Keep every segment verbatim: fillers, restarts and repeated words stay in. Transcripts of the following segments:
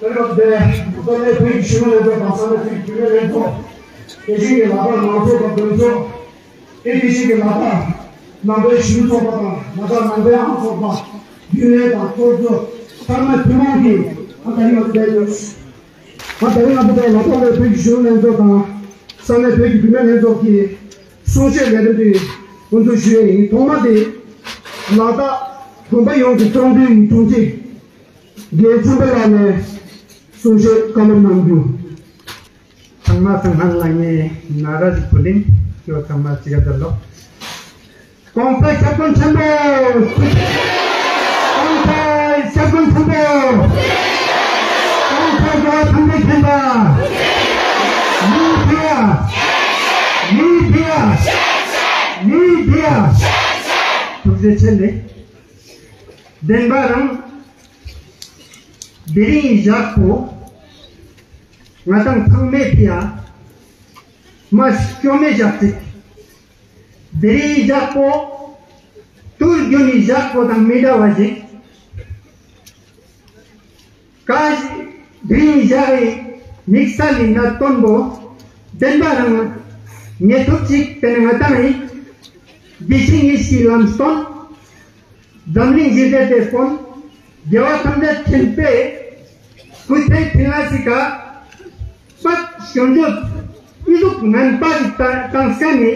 ཏེ་རུ་ཏེ་ཏེ་ནེ་བོད་ཀྱི་གཞོན་ནུ་ལྷན་ཚོགས་དང་ས་གནས་བོད་ཀྱི་བུད་མེད་ལྷན་ཚོགས། དེ་བཞིན་གྱི་ལྷག་པར་མང་ཚོགས་དང་དོན་ཚོགས། དེ་བཞིན་གྱི་ལྷག་པར་ནང་པའི་གཞོན་ནུ་ཚོགས་པ་དང་ང་ཏང་ནང་པའི་ཨང་ཚོགས་པ། རྒྱུན་ལས་དང་ཚོགས་གཙོ། ཚང་མ་ཐུན་མོང་གི་ཨ་ད་རིང་ང་ཏང་ཏེ་ཡོད། ཨ་ད་རིང་ང་ཏང་ཏེ་ལྷག་པར་བོད་ཀྱི་གཞོན་ནུ་ལྷན་ཚོགས་དང་ས་གནས་བོད་ཀྱི་བུད་མེད་ལྷན་ཚོགས་ཀྱི་གསུང་བཤད་ལས་རིམ་དེ་འགོ་འཛུགས་ཞུ་ཡས་ཡིན། ཐོག་མ་དེ་ལ་དྭགས་དགོན་པ་ཡོངས་ཀྱི་ཚོགས་འདུའི་དྲུང་ཆེ། རྒན་ཚང་པ་ལགས་ནས་གསུང་བཤད་བཀའ་སློབ་གནང་རྒྱུ། ཚང་མ་ཚང་མ་ལ་ངས་ན་ར་ཞིག་བུ་ལིང་ཡོད། ཚང་མ་ཅིག་ག་དར་ལོ། གོང་ས་སྐྱབས་མགོན་ཆེན་པོ། གོང་ས་སྐྱབས་མགོན་ཆེན་པོ། གོང་ས་རྒྱལ་བ་ཐམས་ཅད་མཁྱེན་པ། མི་ཕི་ཡ། མི་ཕི་ཡ། མི་ཕི་ཡ། ཐུགས་རྗེ་ཆེ་ལེ། བདེན་པ་རང་དེ་རིང་ཞག་པོ་ང་ཏང་ཚང་མའི་ཕི་ཡ་མ་སྐྱོ་མེད་ཞག་ཅིག། དེ་རིང་ཞག་པོ་དུས་རྒྱུན་ནི་ཞག་པོ་དང་མི་འདྲ་བ་ཞིག། ཀ་ཞིག་དེ་རིང་ཞག་གི་དམིགས་བསལ་ལི་གནད་དོན་པོ་བདེན་པ་རང་ངེས་ཐུབ་ཅིག་ཏེ་ནེ་ང་ཏང་ངི་དེ་ཕྱི་གཉིས་ཀྱི་ལམ་སྟོན། འཛམ་གླིང་ཞི་བདེ་དེ་དཔོན། རྒྱལ་བ་ཐམས་ཅད་མཁྱེན་པའི་སྐུ་ཚེ་ཕྲིན་ལས་སི་ཀ་པད་སྐྱོན་བརྗོད་ཨི་ཟུག་ངན་པ་ཞིག་བཏང་ས་ནི་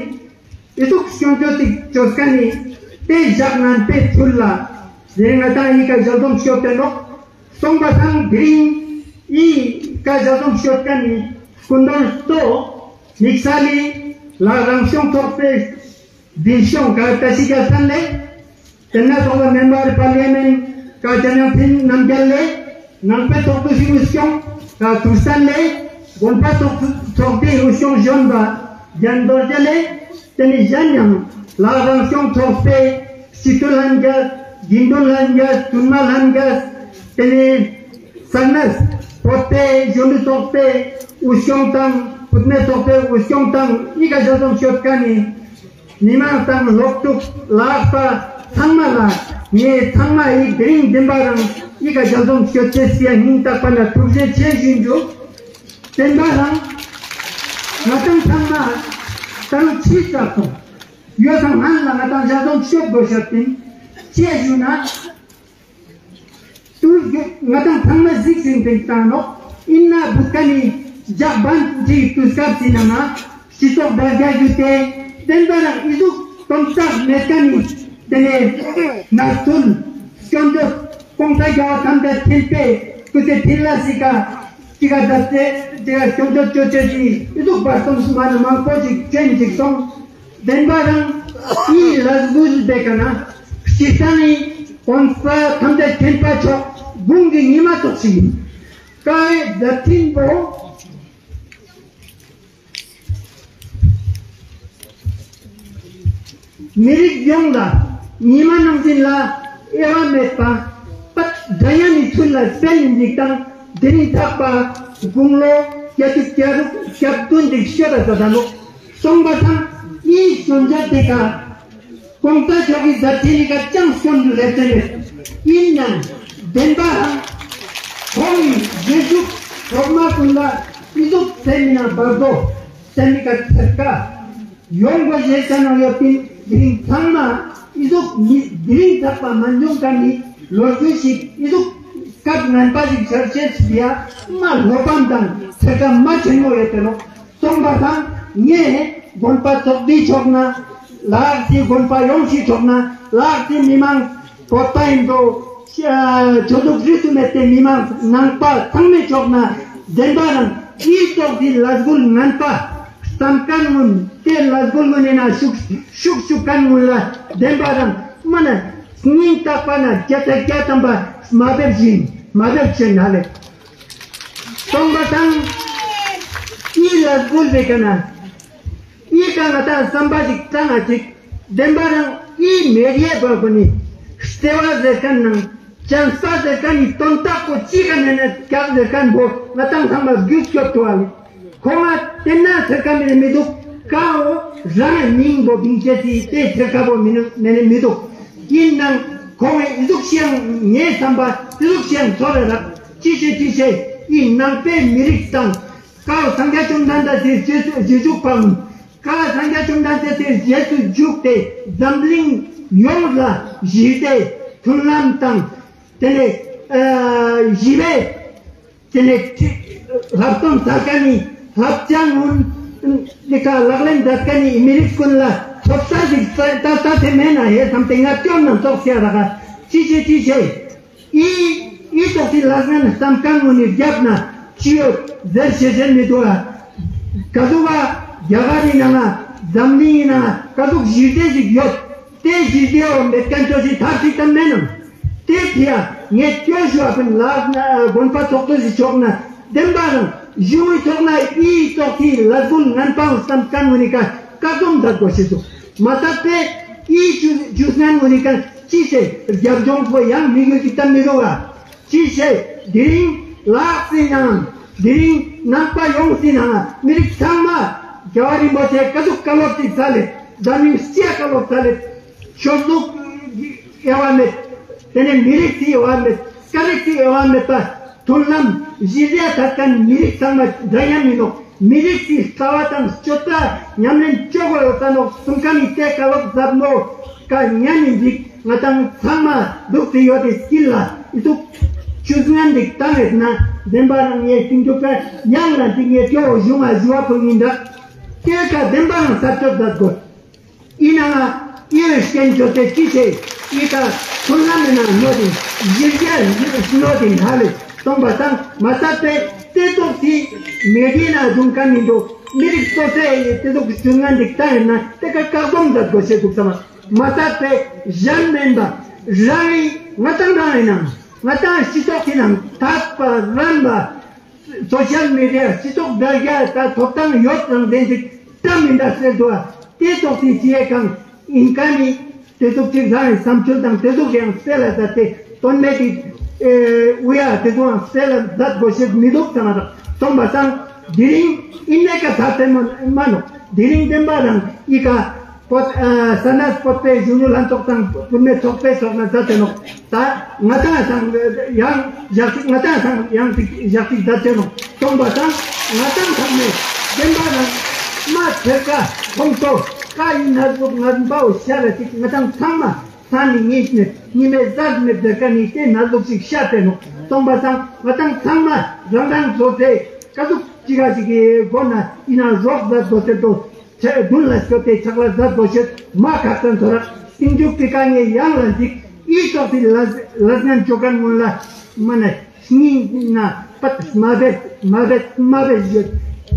ཨི་ཟུག་སྐྱོན་བརྗོད་ཅིག་བཅོས་ས་ནི་དེ་བཞག་ངན་པའི་ཚུལ་ལ་ཟེར་ང་ཏང་ཨི་ཀ་ཞལ་འཛོམས་ཤོད་དེ་ནོག། སོང་པ་སང་དེ་རིང་ཨི་ཀ་ཞལ་འཛོམས་ཤོད་ཀ་ནི་སྐུ་མདུན་ཏོ་དམིགས་བསལ་ལི་ལ་རང་སྐྱོང་ཚོགས་པའི་འཛིན་སྐྱོང་ཀ་བཀྲ་ཤིས་རྒྱལ་མཚན་ལེ། ཏེ་ནེ་ཚོགས་པ་མེམ་བར་པར་ལི་མེན་ཀ་ཅ་ནང་ཕིན་རྣམ་རྒྱལ་ལེ། ནང་པའི་ཚོགས་འདུ་ཞིག་འུ་སྐྱོང་ཀ་ཐུར་སན་ལེ། དགོན་པ་ཚོགས་ཚོགས་སྡེ་འུ་སྐྱོང་གཞོན་པ་རྒན་རྡོ་རྗེ་ལེ། ཏེ་ནེ་གཞན་ཡང་ལ་རང་སྐྱོང་ཚོགས་པའི་སྤྱི་འཐུས་ལྷན་རྒྱས། དགེ་འདུན་ལྷན་རྒྱས། བཙུན་མ་ལྷན་རྒྱས། ཏེ་ནེ་ས་གནས་བོད་པའི་གཞོན་ནུ་ཚོགས་པའི་འུ་སྐྱོང་དང་བུད་མེད་ཚོགས་པའི་འུ་སྐྱོང་དང་ཨི་ཀ་ཞལ་འཛོམས་ཤོད་ཀ་ནི་མི་མང་དང་སློབ་ཕྲུག་ལྷག་པ་ཚང་མ་ལ་ངས་ཚང་མ་ཨི་དེ་རིང་བདེན་པ་རང་ཨི་ཀ་ཞལ་འཛོམས་ཤོད་ཅེས་སི་སྙིང་ཐག་པ་ནེ་ཐུགས་རྗེ་ཆེ་ཞུ་རྒྱུ། བདེན་པ་རང་ང་ཏང་ཚང་མ་ད་རུང་ཕྱི་ཙག་སོང་ཡོད་ཙང་ང་ལ་ང་ཏང་ཞལ་འཛོམས་ཤོད་དགོས་ཤ་ཏིན་ཅི་ཞུ་ན། ཏུ་ང་ཏང་ཚང་མ་གཟིགས་ཟིན་པའི་ཏང་ནོག། ཨིན་ན་བུད་ཀ་ནི་ཇག་བན་ཏི་ཏུས་སྐབས་སི་ནང་ང་སྤྱི་ཚོགས་བར་རྒྱ་རྒྱུ་ཏེ་བདེན་པ་རང་ཨི་ཟུག་དོན་དག་མེད་ཀ་ནི་ཏེ་ནེ་ནག་ཚུལ་སྐྱོན་བརྗོད་གོང་ས་རྒྱལ་བ་ཐམས་ཅད་མཁྱེན་པའི་སྐུ་ཚེ་ཕྲིན་ལས་སི་ཀ་ཅི་ག་ད་ཏེ་ཏེ་ག་སྐྱོན་བརྗོད་ཅོ་ཅེས་སི་ཨི་ཟུག་བར་སྟོང་སུ་མ་ནི་མང་པོ་ཞིག་ཅན་ཞིག་སོང་། བདེན་པ་རང་ཨི་ལས་འགུལ་བེ་ཀ་ན་སྤྱི་བཏང་ནི་གོང་ས་ཐམས་ཅད་མཁྱེན་པ་མཆོག་དགུང་གི་ཉི་མ་ཙོགས་ཤིག་ཡིན། ཀ་ཡེ་མཛད་འཕྲིན་པོ་མི་རིགས་ཡོངས་ལ་ཉི་མ་ནང་བཞིན་ལ་དབྱེ་བ་མེད་པ་པད་འགྲན་ཡ་ནི་ཚུལ་ལ་སྤེལ་ཡིན་ཞིག་དང་དེ་རིང་ཚགས་པ་དགུང་ལོ་བརྒྱད་ཅུ་གྱ་དྲུག་གྱ་བདུན་ཞིག་ཤོད་ད་ད་ལོ། སོང་པ་སང་ཨི་སྐྱོན་བརྗོད་དེ་ཀ་གོང་ས་མཆོག་གི་མཛད་འཕྲིན་ནི་ཀ་ཅང་སྐྱོན་དུ་ལེབ་ཏེ་མེད། ཨིན་ནའང་བདེན་པ་རང་ཁོང་ངི་རྗེས་འཇུག་གྲོག་མ་ཀུན་ལ་ཨི་ཟུག་སེམས་ནང་བར་དོ་སེམས་ནི་ཀ་ཚེར་ཀ་ཡོང་དགོས་ཞེས་བྱ་ནོ་ཡོད་པིན། དེ་རིང་ཚང་མ་ཨི་ཟུག་ནི་དེ་རིང་ཚགས་པ་མ་འབྱུང་ཀ་ནི་ལོ་རྒྱུས་ཤིག་ཨི་ཟུག་སྐབས་ངན་པ་ཞིག་ཤར་ཤེས་ཡ་མ་ལོ་པམ་དང་ཚེར་ཀ་མ་ཆེན་མོ་ཡོད་དེ་ནོ། སོང་པ་སང་ངས་དགོན་པ་ཚོགས་སྡེ་ཕྱོགས་ན་ལ་དྭགས་སི་དགོན་པ་ཡོངས་སི་ཕྱོགས་ན་ལ་དྭགས་སི་མི་མང་བོད་པ་ཡིན་འགྲོ་ཆོས་ལུགས་རིས་སུ་མེད་པའི་མི་མང་ནང་པ་ཚང་མའི་ཕྱོགས་ན་བདེན་པ་རང་ཨི་ཙོགས་སི་ལས་འགུལ་ངན་པ་བསམ་མཁན་ངུན་ཏེ་ལས་འགུལ་ངུན་ནི་ན་ཤུགས་ཤུགས་ཤུགས་མཁན་ངུན་ལ་བདེན་པ་རང་མ་ན་སྙིང་ཐག་པ་ན་བརྒྱ་ཆ་བརྒྱ་ཐམ་པ་མ་བེབས་ཞིན་མ་བེབས་ཞིན་ཧ་ལེ། སོང་པ་སང་ཨི་ལས་འགུལ་བེ་ཀ་ན་ཨི་ཀ་ང་ཏང་བསམ་པ་ཞིག་བཏང་ང་ཅིག་བདེན་པ་རང་ ཨི་མེ་རི་ཡ་པ་པོ་ནི་ལྟེ་བ་ཟེར་ཁན་ནང་ཅན་སྤ་ཟེར་ཁན་ནི་དོན་དག་པོ་ཅི་ག་ནེ་ནེ་ཀྱག་ཟེར་ཁན་པོ་ང་ཏང་ཚང་མ་རྒྱུས་སྐྱོབ་ཐུབ་བ་ལེ། ཁོང་ང་ཏེན་ན་ཚེར་ཁ་མེ་ནེ་མི་དུག། ཀ་བོ་རང་ངི་མིང་པོ་བིང་ཅེས་སི་ཏེ་ཚེར་ཁ་པོ་མེ་ནེ་མི་དུག། ཨིན་ནའང་ཁོང་ངི་ཨི་ཟུག་ཤིག་ངའི་སམ་པ་ཨི་ཟུག་ཤིག་ཚོར་རེ་རག། ཅི་ཅེས་ཅི་ཅེས་ཨི་ནང་པའི་མི་རིགས་དང་ཀ་བོ་སངས་རྒྱས་བཅོམ་ལྡན་འདས་སི་རྗེས་སུ་རྗེས་འཇུག་པའང་ཀ་སངས་རྒྱས་བཅོམ་ལྡན་འདས་སི་རྗེས་སུ་འཇུག་སྟེ་འཛམ་གླིང་ཡོངས་ལ་ཞི་བདེ་མཐུན་ལམ་དང་ཏེ་ནེ་ཨ་ཞི་བའི་ཏེ་ནེ་ལྷག་དོན་ཚར་ཁན་ནི་ལྷབ་ཅང་ངུན་ཏེ་ཀ་ལག་ལེན་མཛད་ཁན་ནི་མི་རིགས་ཀུན་ལ་ཐོབ་ས་ཞིག་ཏ་ཏ་ཏེ་མེད་ན་ཧེ་སམ་སྟེ་ང་སྐྱོན་ནང་ཙོགས་ཤིག་རག་ག། ཅི་ཅེས་ཅི་ཅེས་ཨི་ཨི་ཙོགས་སི་ལས་ངན་སམ་ཁན་ངུན་ནི་རྒྱབ་ན་ཅི་ཡོད་ཟེར་ཤེས་ཤེས་མི་དུག་ཨ། ཀ་ཟུག་ག་རྒྱ་གར་ཨིན་ནའང་འཛམ་གླིང་ཨིན་ནའང་ཀ་ཟུག་ཞི་བདེ་ཞིག་ཡོད། ཏེ་ཞི་བདེ་བོ་མེད་ཁན་ཅོ་ཞིག་ཐབས་ཤིག་ཏང་མེད་ནམ། ཏེ་ཕི་ཡ་ངས་ཅོ་ཞུ་བ་ཕིན་ལ་དགོན་པ་ཚོགས་གཙོ་ཞིག་ཆོག་ན་དེན་པ་རང་ཞུ་བའི་ཐོག་ན་ཨི་ཙོགས་སི་ལས་གུན་ངན་པ་སམ་ཁན་ངུན་ནི་ཀ་བཀག་སྡོམ་མཛད་དགོས་ཤེས་དུག། མ་ཚད་པའི་ཨི་ཇུས་ཇུས་ངན་ངུན་ནི་ཀ་ཅི་ཟེར་རྒྱབ་ལྗོངས་པོ་ཡང་མི་དགོས་ཀྱི་ཏ་མི་དུག་ག། ཅི་ཟེར་དེ་རིང་ལགས་སི་ནང་དེ་རིང་ནང་པ་ཡོངས་སི་ནང་མི་རིགས་ཚང་མ་རྒྱལ་བ་རིན་པོ་ཆེ་ཀ་ཟུག་བཀའ་སློབ་ཅིག་སྩལ་ལེ། ད་མིང་སྤྱི་ཡ་བཀའ་སློབ་སྩལ་ལེ། ཆོས་ལུགས་དབྱེ་བ་མེད། ཏེ་ནེ་མི་རིགས་སི་དབྱེ་བ་མེད། སྐད་རིགས་སི་དབྱེ་བ་མེད་པ་མཐུན་ལམ་ཞི་བདེ་ཐད་ཁན་མི་རིགས་ཚང་མ་འདྲ་མཉམ་ཨིན་ནོག། མི་རིགས་སི་ལྟ་བ་དང་སྤྱོད་པ་ཉམས་ལེན་ཅོ་དགོས་ཡོད་ས་ནོག་སུམ་ཁན་ནི་ཏེ་བཀའ་སློབ་ཟབ་མོ་ཀ་ཉན་ནི་ཞིག་ང་ཏང་ཚང་མ་དུག་སྟེ་ཡོད་དེ་སྐྱིད་ལ་ཨི་ཟུག་ཇུས་ངན་ཞིག་ཏང་ཡོད་ན་དེན་པ་རང་ངས་སྙིང་སྟོབས་ཀ་ཡང་ལ་ཅིག་ངས་ཅོ་ཞུ་མ་ཞུ་བ་ཕུལ་ཨིན་ད། ཏེ་ཀ་དེན་པ་རང་ས་ཆོད་མཛད་དགོས། ཨིན་ནའང་ཨི་རུ་རྐྱེན་ཅོ་ཏེ་ཅི་ཆེ་ཨི་ཀ་ཁོ་ན་མེད་ན་ནོ་ཏེ་ཞི་རྒྱ་ནོ་ཏེ་ཧ་ལེ་སྟོང་པ་དང་མ་ཚད་པའི་ཏེ་ཏོག་སི་མེ་ཏི་ན་དུང་ཁན་ཨིན་དུག། མི་རིགས་སོ་སོའི་ཏེ་ཏོག་སི་ཇུས་ངན་ཞིག་ཏང་ཡོད་ན་ཏེ་ཀ་བཀག་སྡོམ་མཛད་དགོས་ཤེས་དུག་ས་མ། མ་ཚད་པའི་གཞན་མེན་པ་རང་ངི་ང་ཏང་རང་ཨིན་ནའང་ང་ཏང་སྤྱི་ཚོགས་སི་ནང་དད་པ་རན་པ། སོ་ཤལ་མི་ཌི་ཡ་སྤྱི་ཚོགས་དར་རྒྱས་ད་ཐོབ་ཐང་ཡོད་ཙང་དེ་ཅིག་ཏ་མིན་ད་ཟེར་དུག་ཨ། ཏེ་ཙོགས་སི་ཅི་ཡ་ཀང་ཨིན་ཀ་ནི་ཏེ་ཙོགས་ཅིག་རང་ངི་སམ་ཚུལ་དང་ཏེ་ཙོགས་ཀྱང་སྤེལ་ལ་མཛད་དེ་དོན་མེད་ཀྱི་ཨེ་འུ་ཡ་ཏེ་ཙོགས་སྤེལ་ལ་མཛད་དགོས་ཤེས་མི་དུག་ཙང་ཨ་ད་སྟོང་པ་སང་དེ་རིང་ཨིན་ནེ་ཀ་ད་ཏེ་མ་མ་ནོག། དེ་རིང་དེན་པ་རང་ཨི་ཀ་བོད་ཨ་ས་གནས་བོད་པའི་གཞོན་ནུ་ལྷན་ཚོགས་དང་བུད་མེད་ཚོགས་པའི་ཚོགས་ནེ་མཛད་དེ་ནོག། ད་ང་ཏང་སང་ཡང་ཞག་ཅིག་ང་ཏང་སང་ཡང་ཞག་ཅིག་མཛད་དེ་ནོག། སྟོང་པ་སང་ང་ཏང་ཚང་མས་དེན་པ་རང་མ་ཚེར་ཀ་ཁོང་ཚོ་ཀ་ཨིན་ན་ཟུག་ང་འབའ་བོ་ཤ་ལ་ཅིག་ང་ཏང་ཚང་མ་ས་ནི་ཉིས་ནེ་ཉི་མའི་ཟད་མེད་ཟེར་ཀ་ནི་ཏེ་ན་ཟུག་ཅིག་ཤ་ཏེ་ནོག། སྟོང་པ་སང་ང་ཏང་ཚང་མ་རང་རང་བཟོ་ཚེ་ཀ་ཟུག་ཅིག་ག་ཅིག་གི་སྒོ་ན་ཨིན་ན་རོགས་ཟ་དགོས་ཟེར་དོ། ཆ་དུན་ལ་སྐྱོད་དེ་ཆག་ལ་ཟ་དགོས་ཤེས་མ་ཁག་ཙམ་ཐོ་ར་སྟིང་མཇུག་པི་ཀ་ངས་ཡང་ལ་འཇིག་ཨི་ཙོགས་སི་ལ་ལ་ངན་ཅོ་ཁན་ངུན་ལ་མ་ནེ་སྙིང་ན་པད་མ་བེད་མ་བེད་མ་བེད་ཡོད།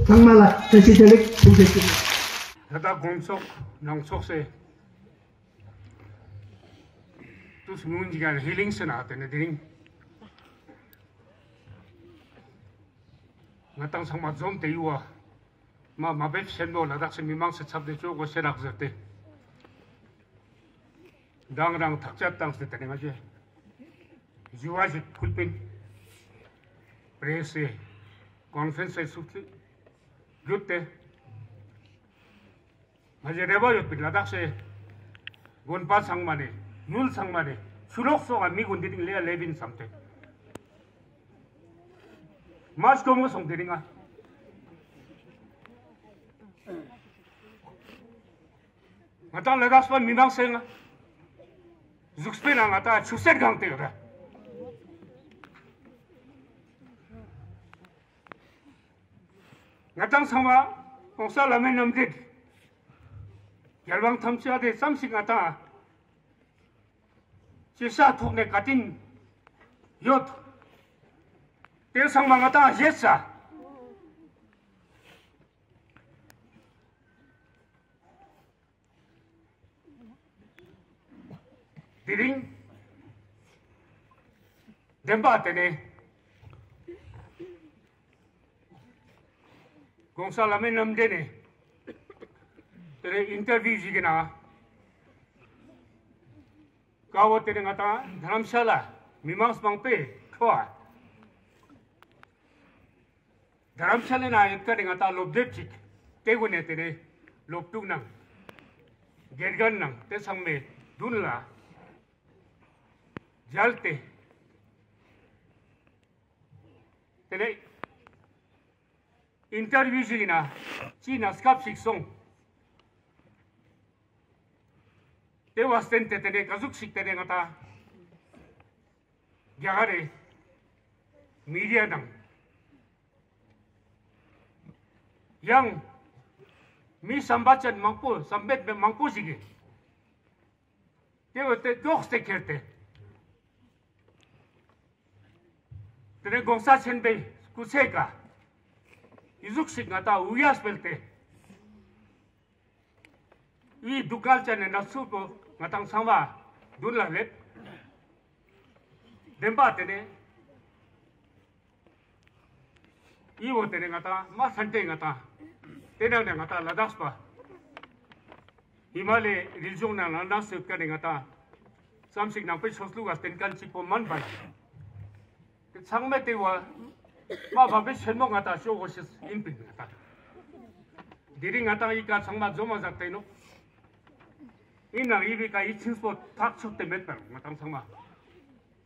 ཚང་མ་ལ་ཐུགས་རྗེ་ཆེ། ད་ལྟ་དགོན་ཚོགས་ནང་ཚོགས་སེ་དུས་སྔོན་གྱི་ཡང་ཧི་ལིང་སེ་ན་ཏེ་ནེ་དེ་རིང་ང་ཏང་ཚང་མ་འཛོམས་ཏེ་ཡོད་པ། མ་མ་བེད་ཆེན་པོ་ལ་དྭགས་སི་མི་མང་སི་ཚབ་ཏེ་ཅོ་དགོས་ཤེས་རག་ཟེར་ཏེ། མདང་རང་ཐག་བཅད་བཏང་སྟེ་ཏེ་ནེ་ང་ཞེ་ཞུ་བ་ཞིག་ཕུལ་པིན། པྲེས་སི་ཀོན་ཕ་རེན་སི་སུ་ཚིག་བརྒྱུད་དེ། ང་ཞེ་རེ་བ་ཡོད་པིན་ལ་དྭགས་སི་དགོན་པ་ཚང་མ་ནེ་ཡུལ་ཚང་མ་ནེ་ཆུ་ལོག་སོགས་ཀ་མི་གུན་དེ་རིང་ལེ་ལེབ་ཨིན་སམ་སྟེ། མ་སྐྱོམ་ག་སོང་དེ་རིང་ང་། ང་ཏང་ལ་དྭགས་པ་མི་མང་སེ་ང་ཟུགས་པོའི་ནང་ང་ཏང་ཆུ་སེར་གང་སྟེ་ཡོད་ར། ང་ཏང་ཚང་མ་གོང་ས་བླ་མའི་རྣམ་འདྲེན་རྒྱལ་དབང་ཐམས་ཅད་དེ་ཙམ་ཞིག་ང་ཏང་ཅི་ས་ཐོག་ནེ་བཀའ་དྲིན་ཡོད། དེ་ཚང་མ་ང་ཏང་བཞེས་ས། དེ་རིང་དེན་པ་ཏེ་ནེ་གོང་ས་བླ་མའི་རྣམ་འདྲེན་ནེ་ཏེ་ནེ་ཨིན་ཊར་བིའུ་ཞིག་གི་ནང་ ཨ་བོ་ཏེ་ནེ་ང་ཏང་དྷ་རམ་ཤ་ལ་མི་མང་མང་པོའི་ཁྲོད་དྷ་རམ་ཤ་ལའི་ནང་ཡོད་ཁན་ནི་ང་ཏང་སློབ་དེབ་ཅིག་ཏེ་གུན་ནེ་ཏེ་ནེ་སློབ་ཕྲུག་ནང་དགེ་རྒན་ནང་ཏེ་ཚང་མའི་དུན་ལ་མཇལ་ཏེ་ཏེ་ནེ་ཨིན་ཊར་བིའུ་ཞིག་ཨིན་ན་ཅི་ན་སྐབས་ཤིག་སོང་། ཏེ་བ་སྟན་ཏེ་ཏེ་ནེ་ཀ་ཟུག་ཞིག་ཏེ་ནེ་ང་ཏང་རྒྱ་གར་རི་མི་ཌི་ཡ་དང་ཡང་མི་བསམ་པ་ཅན་མང་པོ་བསམ་པ་མེད་མང་པོ་ཞིག་གི་ཏེ་བོ་ཏེ་ཀྱོགས་ཏེ་ཁྱེར་ཏེ། ཏེ་ནེ་གོང་ས་ཆེན་པོའི་སྐུ་ཚེ་ཀ་ཨི་ཟུག་ཞིག་ང་ཏང་འུ་ཡ་སྤེལ་ཏེ། འི་སྡུག་བསྔལ་ཅན་ནི་ནང་ཚུད་པོ་ང་ཏང་ཚང་མ་དུན་ལ་སླེབས། བདེན་པ་ཏེ་ནེ་འི་བོ་ཏེ་ནེ་ང་ཏང་མ་ཧྲན་ཏེ་ང་ཏང་ཏེ་ནང་ནེ་ང་ཏང་ལ་དྭགས་པ་ཧི་མ་ལའི་རི་ལྗོངས་ནང་ལ་ནང་སོད་ཀ་ནེ་ང་ཏང་ཙམ་ཞིག་ནང་པའི་ཆོས་ལུགས་ལ་བརྟེན་ཁན་ཅིག་པོ་མན་པ་ཡིན། ཏེ་ཚང་མས་ཏེ་བོ་མ་བབ་པའི་ཆེན་མོ་ང་ཏང་ཤོ་གོ་ཤེས་ཨིན་པིན་ང་ཏང་། དེ་རིང་ང་ཏང་འི་ཀ་ཚང་མ་འཛོམས་མ་ཟེར་ཏེ་ནོག། ཨིན་ནའང་འི་བོའི་ཀ་ཡིད་ཆེས་པོ་ཐག་ཆོད་དེ་མེད་པར་ང་ཏང་ཚང་མ།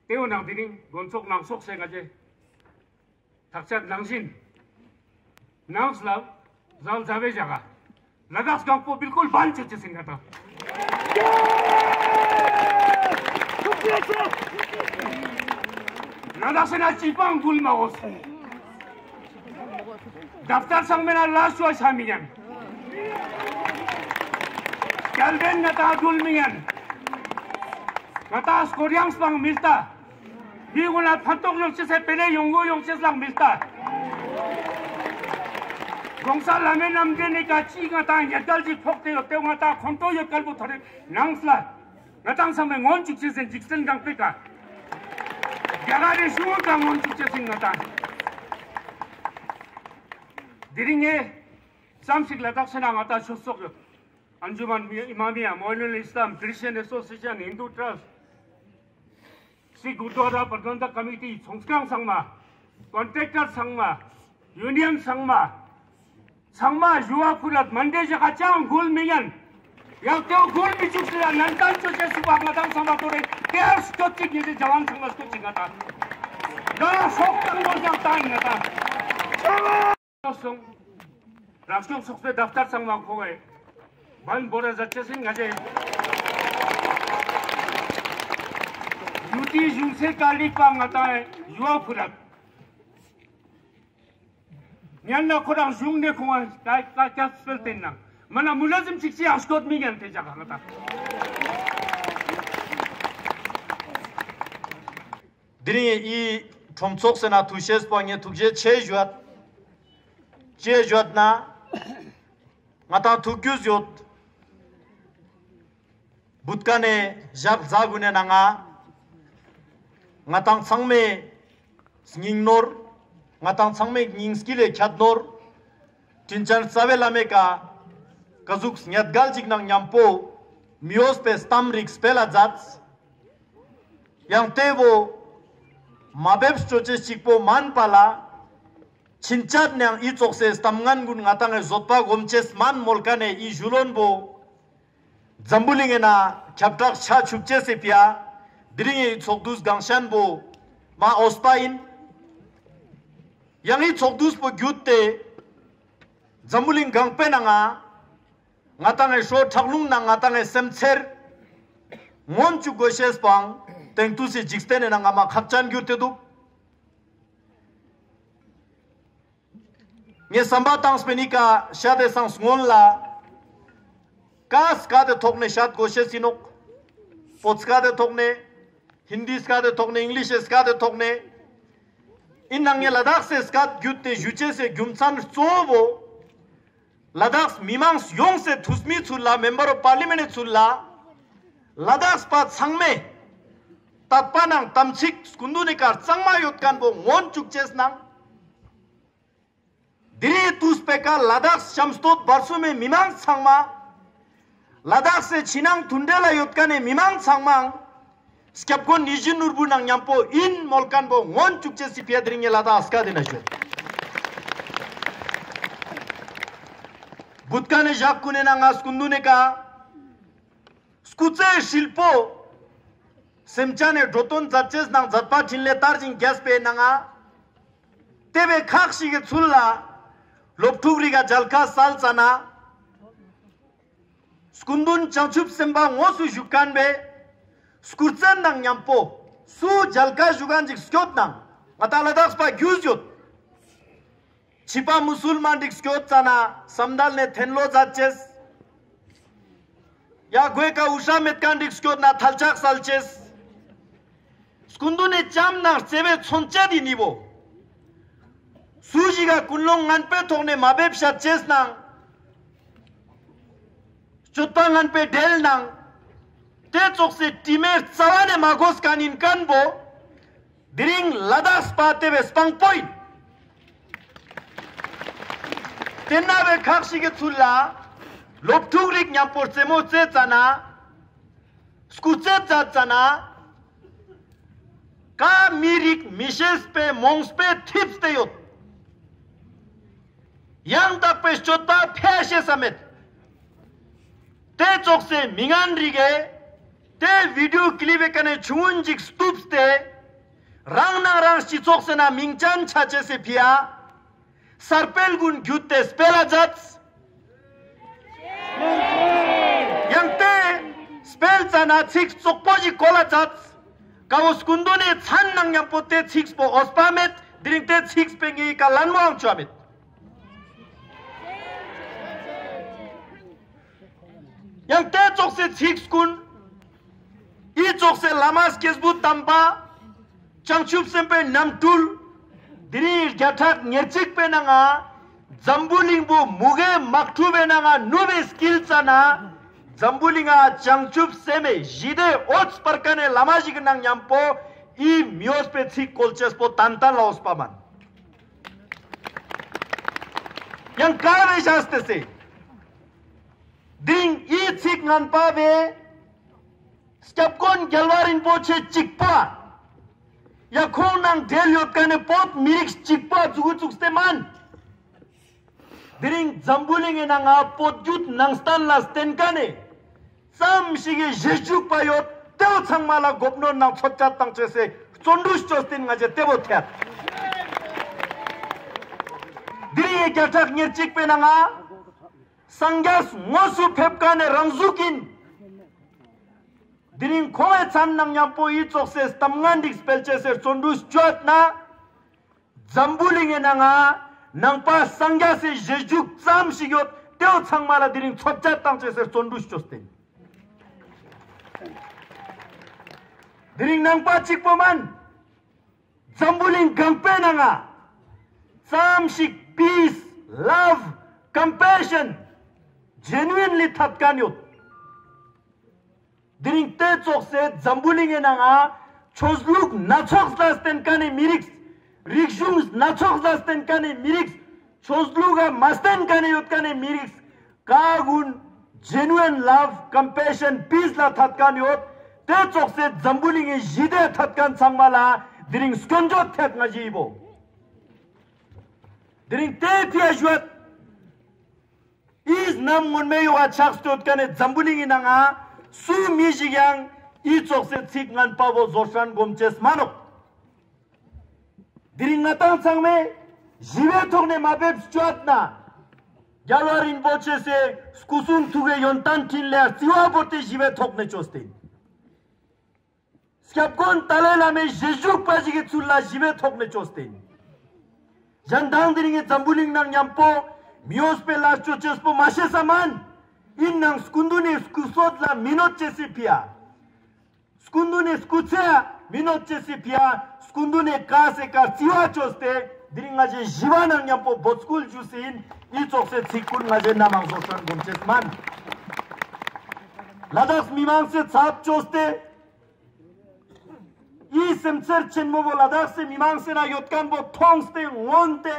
ཏེ་བོ་ནང་དེ་རིང་དགོན་ཚོགས་ནང་སོགས་སེ་ང་ཅེ་ཐག་ཆད་ནང་བཞིན་ནང་ལ་ཟལ་ཟ་བའི་ཞག་ག་ལ་དྭགས་གང་པོ་བིལ་ཀུལ་བན་ཆོ་ཅེས་ཨིན་ང་ཏང་། ལ་དྭགས་སི་ནང་ཅི་པང་འགུལ་མ་འོས། དབ་ཏར་ཚང་མའི་ནང་ལ་ཤོ་ཤ་མི་ཉན། སྐྱལ་ལྡན་ང་ཏང་འགུལ་མི་ཉན། ང་ཏང་སྐོར་ཡང་སྤང་མི་ལྟ། མི་གུན་ལ་ཕན་ཐོགས་ཡོང་ཅེས་སི་ཕན་ནུས་ཡོང་གོ་ཡོང་ཅེས་ལ་མི་ལྟ། གོང་ས་ལྷ་མོའི་རྣམ་འདྲེན་ནི་ཀ་ཅི་ང་ཏང་ཉེས་འགལ་ཅིག་ཕོག་སྟེ་ཡོད་ཏེ་ང་ཏང་ཁོང་ཁྲོ་ཡོད་ཁན་པོ་ཐོ་རེ་ནང་ལ་ང་ཏང་ཚང་མས་ངོན་ཅུག་ཅེས་ཨིན། འཇིག་རྟེན་གང་པོའི་ཀ་རྒྱ་གར་རི་ཞུ་བོ་ཀ་ངོན་ཅུག་ཅེས་ཨིན་ང་ཏང་། དེ་རིང་ངས་ཙམ་ཞིག་ལ་དྭགས་སི་ནང་ང་ཏང་ཆོས་ཚོགས་ཡོད། ཨན་ཇུ་མན་ཨི་མ་མི་ཡ། མོ་ཨིན་ནུལ་ཨིས་ལམ། ཁྲིས་ཅན་ཨེ་སོ་སི་ཨེ་ཤན། ཧིན་དུ་ཊྲསྚ། སི་གུར་དྭ་ར་པྲ་བྷན་དྷ་ཀ་མི་ཊི། ཚོང་ཁང་ཚང་མ། ཀོན་ཊྲེཀ་ཊར་ཚང་མ། ཡུ་ནི་ཡན་ཚང་མ། ཚང་མ་ཞུ་བ་ཕུལ་ལད། མན་ཌེ་ཞག་ག་ཅང་འགུལ་མི་ཉན། ཡང་ཏེ་བོ་འགུལ་མི་ཅུག་ཅེས་ལ་ནན་ཏན་ཅོ་ཅེས་སུ་བག་ང་ཏང་ཚང་མ་ཐོ་རེ་ཏེ་ཨར་སྐྱོད་ཅིག་ཉེ་ཞེ་ཇ་ཝན་ཚང་མ་སྐྱོད་ཅིག་ང་ཏང་། ང་ཤོག་ཏང་ངོ་ཡང་ཏང་ང་ཏང་། སོང་། རང་སྐྱོང་ཚོགས་པའི་དབ་ཏར་ཚང་མ་ཁོ་བའི་བན་བོ་ར་ཟ་ཅེས་ཨིན་ང་ཅེ། ཡུ་ཊི་གཞུང་སའི་ཀ་ལིག་པ་ང་ཏང་ཡུ་བ་ཕུ་རག། ཉན་ན་ཁོ་རང་གཞུང་ནེ་ཁོང་ང་ཀ་ཀ་ཀ་སྤེལ་ཏེ་ནང་མ་ན་མུ་ལ་ཟིམ་ཅིག་ཅི་ཡང་སྐྱོད་མི་ཉན་ཏེ་ཇག་ག་ང་ཏང་། དེ་རིང་འི་ཁྲོམ་ཚོགས་སི་ནང་ཐུགས་ཤེས་པོ་ངས་ཐུགས་རྗེ་ཆེ་ཞུ་བ། ཅི་ཞུ་བ་ན་ང་ཏང་ཐུགས་རྒྱུས་ཡོད། བུད་ཁན་ནི་ཞག་ཟ་གུན་ནི་ནང་ང་ང་ཏང་ཚང་མའི་སྙིང་ནོར། ང་ཏང་ཚང་མའི་སྙིང་དཀྱིལ་ལ་ཁྱད་ནོར། དྲིན་ཅན་རྩ་བའི་བླ་མའི་ཀ་ཀ་ཟུག་ཉེས་འགལ་ཅིག་ནང་ཉམ་པོ་མི་འོས་པའི་གཏམ་རིགས་སྤེལ་ལ་མཛད། ཡང་ཏེ་བོ་མ་འབེབས་ཅོ་ཅེས་ཅིག་པོ་མན་པ་ལ། ཕྱིན་ཆད་ནའང་འི་ཙོགས་སི་གཏམ་ངན་གུན་ང་ཏང་ངི་བཟོད་པ་སྒོམ་ཅེས་མན་མོལ་ཁན་ནི་འི་ཞུ་ལོན་པོ་འཛམ་བུ་གླིང་ངི་ནང་ཁྱབ་བསྒྲགས་ཆ་ཆུག་ཅེས་སི་ཕི་ཡ་དེ་རིང་ངི་ཚོགས་འདུ་གང་ཤན་པོ་མ་འོས་པ་ཨིན། ཡང་འི་ཚོགས་འདུ་པོ་གྱུད་ཏེ་འཛམ་བུ་གླིང་གང་པོའི་ནང་ང་ང་ཏང་ངི་ཤོ་ཁྲག་རླུང་ནང་ང་ཏང་ངི་སེམས་ཚེར་ངོན་ཅུག་གོ་ཤེས་པའང་དེང་དུས་སི་འཇིག་རྟེན་ནི་ནང་ང་མ་ཁག་ཅན་གྱུར་ཏེ་དུག། ངས་བསམ་པ་བཏངས་པའི་ནི་ཀ་ཤད་དེ་སང་སྔོན་ལ་ཀ་སྐད་དི་ཐོག་ནེ་ཤད་གོ་ཤེས་ཨིན་ནོག། བོད་སྐད་དི་ཐོག་ནེ་ཧིན་དི་སྐད་དི་ཐོག་ནེ་ཨིང་ལིཤ་སྐད་དི་ཐོག་ནེ་ཨིན་ནའང་ངས་ལ་དྭགས་སི་སྐད་གྱུད་དེ་ཞུ་ཅེས་སི་རྒྱུ་མཚན་གཙོ་བོ་ལ་དྭགས་མི་མང་ཡོངས་སི་ཐུས་མི་ཚུལ་ལ་མེམ་བར་ཨོཕ་པར་ལི་མེན་ཊི་ཚུལ་ལ་ལ་དྭགས་པ་ཚང་མའི་དད་པ་ནང་དམ་ཚིག་སྐུ་མདུན་ནི་ཀ་གཙང་མ་ཡོད་ཁན་པོ་ངོན་ཅུག་ཅེས་ནང་དེ་རིང་དུས་པོའི་ཀ་ལ་དྭགས་ཤམ་སྟོད་བར་གསུམ་མི་མི་མང་ཚང་མ་ལ་དྭགས་སི་ཕྱི་ནང་མཐུན་འབྲེལ་ལ་ཡོད་ཁན་ནི་མི་མང་ཚང་མའང་ སྐྱབས་མགོན་ཡིད་བཞིན་ནོར་བུ་ནང་མཉམ་པོ་ཨིན་མོལ་ཁན་བོ་ངོན་ཅུག་ཅེས་སི་ཕིའ་དེ་རིང་ངེ་ལ་དྭགས་སྐད་དེ་ན་ཞུ། བུད་ཁན་ནི་ཞག་གུན་ནི་ནང་ང་སྐུ་མདུན་ནི་ཀ་སྐུ་ཚེ་ཧྲིལ་པོ་སེམས་ཅན་ནི་འགྲོ་དོན་མཛད་ཅེས་ནང་མཛད་པ་འཕྲིན་ལས་དར་ཞིང་རྒྱས་པའི་ནང་ང་དེ་བས་ཁག་ཞིག་གི་ཚུལ་ལ་སློབ་ཕྲུག་རིགས་ཀ་མཇལ་ཁ་སལ་ཙ་ན། སྐུ་མདུན་བྱང་ཆུབ་སེམས་དཔའ་དངོས་སུ་བཞུགས་ཁན་བོའི་སྐུ་ཚེ་ནང་མཉམ་པོ་སུ་མཇལ་ཁ་ཞུ་ཁན་ཅིག་སྐྱོད་ནང་ང་ཏང་ལ་དྭགས་པ་རྒྱུས་ཡོད། ཕྱི་པ་མུ་སུལ་མན་རིགས་སྐྱོད་ཙ་ན་བསམ་དལ་ནེ་ཐེན་ལོ་མཛད་ཅེས། ཡ་གོའི་ཀ་འུ་ཧྲ་མེད་ཁན་རིགས་སྐྱོད་ན་ཐལ་ལྕག་སལ་ཅེས། སྐུ་མདུན་ནི་ལྕམ་ནང་བརྩེ་བའི་མཚོན་ཆ་དེ་ནི་བོ། སུ་ཞིག་ག་ཀུན་སློང་ངན་པའི་ཐོག་ནེ་མ་འབེབས་ཤད་ཅེས་ནང་། སྤྱོད་པ་ངན་པའི་འབྲེལ་ནང་། དེ་ཙོགས་སི་དྲི་མའི་རྩ་བ་ནེ་མ་གོས་ཁན་ཨིན་ཁན་བོ། དེ་རིང་ལ་དྭགས་པ་དེ་བས་སྤང་པོ་ཨིན། དེ་ན་བས་ཁག་ཞིག་གི་ཚུལ་ལ་སློབ་ཕྲུག་རིགས་མཉམ་པོ་རྩེད་མོ་རྩེ་ཙ་ན། སྐུ་རྩེད་མཛད་ཙ་ན། ཀ་མི་རིགས་མི་ཤེས་པའི་རྨོངས་པའི་ཐིབས་ཏེ་ཡོད། ཡང་དག་པའི་སྤྱོད་པ་ཕལ་ཤེས་ས་མེད། དེ་ཙོགས་སི་མི་ངན་རིགས་ཀྱི་དེ་བི་ཌིའོ་ཀི་ལིབ་བའི་ཀ་ནེ་ཆུང་ངུན་ཅིག་སྟུབས་ཏེ་རང་ནང་རང་སྤྱི་ཚོགས་སི་ནང་མིང་ཅན་ཆ་ཅེས་སི་ཕིའ་གསར་སྤེལ་གུན་གྱུད་དེ་སྤེལ་ལ་མཛད། ཡང་དེ་སྤེལ་ཙ་ན་ཚིག་རྩོག་པོ་ཞིག་གོ་ལ་མཛད། ཀ་བོ་སྐུ་མདུན་ནི་མཚན་ནང་མཉམ་པོ་དེ་ཚིག་པོ་འོས་པ་མེད། དེ་རིང་དེ་ཚིག་པོའི་ངའི་ཀ་ལན་མོའང་ཅོ་མེད། ཡང་དེ་ཙོགས་སི་ཚིག་ཀུན། འི་ཙོགས་སི་བླ་མ་སྐྱེས་བུ་དམ་པ། བྱང་ཆུབ་སེམས་དཔའི་རྣམ་སྤྲུལ། དེ་རིང་བརྒྱ་ཕྲག་ཉེར་གཅིག་པའི་ནང་ང་། འཛམ་བུ་གླིང་བོ་མུ་གེ་དམག་འཁྲུག་པའི་ནང་ང་ནུབ་པའི་དཀྱིལ་ཙ་ན། འཛམ་བུ་གླིང་ང་བྱང་ཆུབ་སེམས་དཔའི་ཞི་བདེ་འོད་སྤར་ཁན་ནི་བླ་མ་ཞིག་གི་ནང་མཉམ་པོ་འི་མི་འོས་པའི་ཚིག་བཀོལ་ཅེས་པོ་ཏན་ཏན་ལ་འོས་པ་མན། ཡང་ཀ་བོའི་ཞག་སྟེ་སེ། དེ་རིང་འི་ཚིག་ངན་པ་བོའི་སྐྱབས་མགོན་རྒྱལ་བ་རིན་པོ་ཆེ་གཅིག་པ། ཡ་ཁོང་ནང་འབྲེལ་ཡོད་ཁན་ནི་བོད་མི་རིགས་གཅིག་པ་ཙུག་ཙུགས་ཏེ་མན། དེ་རིང་འཛམ་བུ་གླིང་ངི་ནང་ང་བོད་བརྒྱུད་ནང་བསྟན་ལ་བརྟེན་ཁན་ནི་ཙམ་ཞིག་གི་རྗེས་འཇུག་པ་ཡོད་དེ་བོ་ཚང་མ་ལ་གོ་གནོན་ནང་ཚོད་ཆ་བཏང་ཅེས་སི་བརྩོན་འགྲུས་ཅོས་ཏེ་ང་ཞའི་དེ་བོ་ཐད། དེ་རིང་ངི་བརྒྱ་ཕྲག་ཉེར་གཅིག་པའི་ནང་ང་སངས་རྒྱས་དངོས་སུ་ཕེབས་ཁན་ནི་རང་གཟུགས་ཨིན། དེ་རིང་ཁོང་ངི་མཚན་ནང་མཉམ་པོ་འི་ཙོགས་སི་གཏམ་ངན་རིགས་སྤེལ་ཅེས་སི་བརྩོན་འགྲུས་ཅོས་ན། འཛམ་བུ་གླིང་ངི་ནང་ང་ནང་པ་སངས་རྒྱས་སི་རྗེས་འཇུག་ཙམ་ཞིག་ཡོད་དེ་བོ་ཚང་མ་ལ་དེ་རིང་ཚོད་ཆ་བཏང་ཅེས་སི་བརྩོན་འགྲུས་ཅོས་ཏེ། དེ་རིང་ནང་པ་གཅིག་པོ་མན། འཛམ་བུ་གླིང་གང་པོའི་ནང་ང་ཙམ་ཞིག་པིས་ལབ་ཀམ་པེ་ཤན་ཇེ་ནུ་ཨིན་ལི་ཐད་ཁན་ཡོད། དེ་རིང་དེ་ཙོགས་སི་འཛམ་བུ་གླིང་ངི་ནང་ང་ཆོས་ལུགས་སྣ་ཚོགས་ལ་བརྟེན་ཁན་ནི་མི་རིགས། རིག་གཞུང་སྣ་ཚོགས་ལ་བརྟེན་ཁན་ནི་མི་རིགས། ཆོས་ལུགས་ལ་མ་བརྟེན་ཁན་ནི་ཡོད་ཁན་ནི་མི་རིགས། ཀ་གུན་ཇེ་ནུ་ཨིན་ལབ་ཀམ་པེ་ཤན་པིས་ལ་ཐད་ཁན་ཡོད། དེ་ཙོགས་སི་འཛམ་བུ་གླིང་ངི་ཞི་བདེ་ཐད་ཁན་ཚང་མ་ལ་དེ་རིང་སྐྱོན་བརྗོད་ཐད་ང་ཞའི་བོ། དེ་རིང་དེ་ཕིའ་ཞུ་བ། འི་ནམ་སྔོན་མའི་ཡོག་ག་ཆགས་ཏེ་ཡོད་ཁན་ནི་འཛམ་བུ་གླིང་ངི་ནང་ང་སུ་མི་ཞིག་ཡང་འི་ཙོགས་སི་ཚིག་ངན་པ་བོ་བཟོ་ཧྲན་སྒོམ་ཅེས་མ་ནོག། དེ་རིང་ང་ཏང་ཚང་མས་ཞི་བའི་ཐོག་ནེ་མ་ཕེབས་ཅོ་ཨ་ན། རྒྱལ་བ་རིན་པོ་ཆེ་སི་སྐུ་གསུང་ཐུགས་ཀྱི་ཡོན་ཏན་འཕྲིན་ལས་རྩི་བ་བོར་ཏེ་ཞི་བའི་ཐོག་ནེ་ཅོས་ཏེ། སྐྱབས་མགོན་ཏཱ་ལའི་བླ་མའི་རྗེས་འཇུག་པ་ཞིག་གི་ཚུལ་ལ་ཞི་བའི་ཐོག་ནེ་ཅོས་ཏེ། གཞན་དང་དེ་རིང་ངི་འཛམ་བུ་གླིང་ནང་མཉམ་པོ་མི་འོས་པའི་ལས་ཅོ་ཅེས་པོ་མ་ཤེས་ས་མན། ཨིན་ནང་སྐུ་མདུན་ནི་སྐུ་གསོལ་ལ་མི་གནོད་ཅེས་སི་ཕིའ། སྐུ་མདུན་ནི་སྐུ་ཚེ་མི་གནོད་ཅེས་སི་ཕིའ། སྐུ་མདུན་ནི་ཀ་སེ་ཀ་རྩི་བ་ཅོས་ཏེ་དེ་རིང་ང་ཞའི་ཞི་བ་ནང་མཉམ་པོ་འབོད་སྐུལ་ཞུས་ཏེ་ཨིན། འི་ཙོགས་སི་ཚིག་ཀུན་ང་ཞའི་ནམ་མང་བཟོ་ཧྲན་སྒོམ་ཅེས་མན། ལ་དྭགས་མི་མང་སི་ཚབ་ཅོས་ཏེ། འི་སེམས་ཚེར་ཆེན་མོ་བོ་ལ་དྭགས་སི་མི་མང་སི་ནང་ཡོད་ཁན་བོ་མཐོང་སྟེ་མངོན་ཏེ།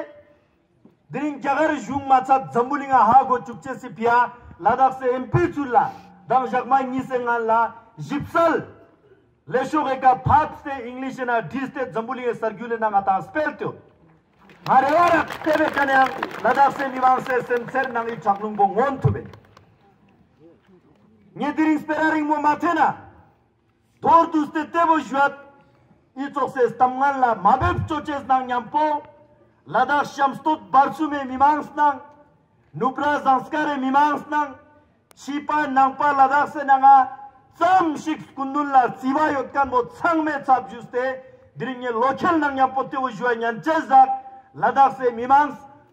དེ་རིང་རྒྱ་གར་གཞུང་མ་ཚད་འཛམ་བུ་གླིང་ང་ཧ་གོ་ཅུག་ཅེས་སི་ཕིའ་ལ་དྭགས་སི་ཨེམ་པི་ཚུལ་ལ་དང་ཞག་མ་གཉིས་སི་སྔན་ལ་ཞིབ་གསལ་ ལས་ཤོག་གི་ཀ་ཕབས་ཏེ་ཨིང་ལིཤ་ན་བྲིས་ཏེ་འཛམ་བུ་གླིང་གི་ས་རྒྱུད་ལ་ནང་ང་ཏང་སྤེལ་ཏེ་ཡོད། ང་རེ་བ་རག་ཏེ་བེ་ཀ་ནེ་ཡང་ལ་དྭགས་སི་མི་མང་སི་སེམས་ཚེར་ནང་ངི་ཆག་ལུང་པོ་མངོན་ཐུབ་བེ། ངས་དེ་རིང་སྤེ་ར་རིང་མོ་མ་ཐེན་ན། མདོར་བསྡུས་ཏེ་ཏེ་བོ་ཞུ་ཡ། འི་ཙོགས་སི་གཏམ་ངན་ལ་མ་འབེབས་ཅོ་ཅེས་ནང་མཉམ་པོ། ལ་དྭགས་ཤམ་སྟོད་བར་གསུམ་མི་མི་མང་སྣང་། ནུབ་ར་ཟངས་དཀར་རི་མི་མང་སྣང་། ཕྱི་པ་ནང་པ་ལ་དྭགས་སི་ནང་ང་ཙམ་ཞིག་སྐུ་མདུན་ལ་བརྩི་བ་ཡོད་མཁན་པོ་ཚང་མའི་ཚབ་ཞུས་ཏེ། དེ་རིང་ངས་ལོ་ཁེལ་ནང་མཉམ་པོ་ཏེ་བོ་ཞུ་བ་ཉན་ཅེས་ཟེར། ལ་དྭགས་སི་མི་མང་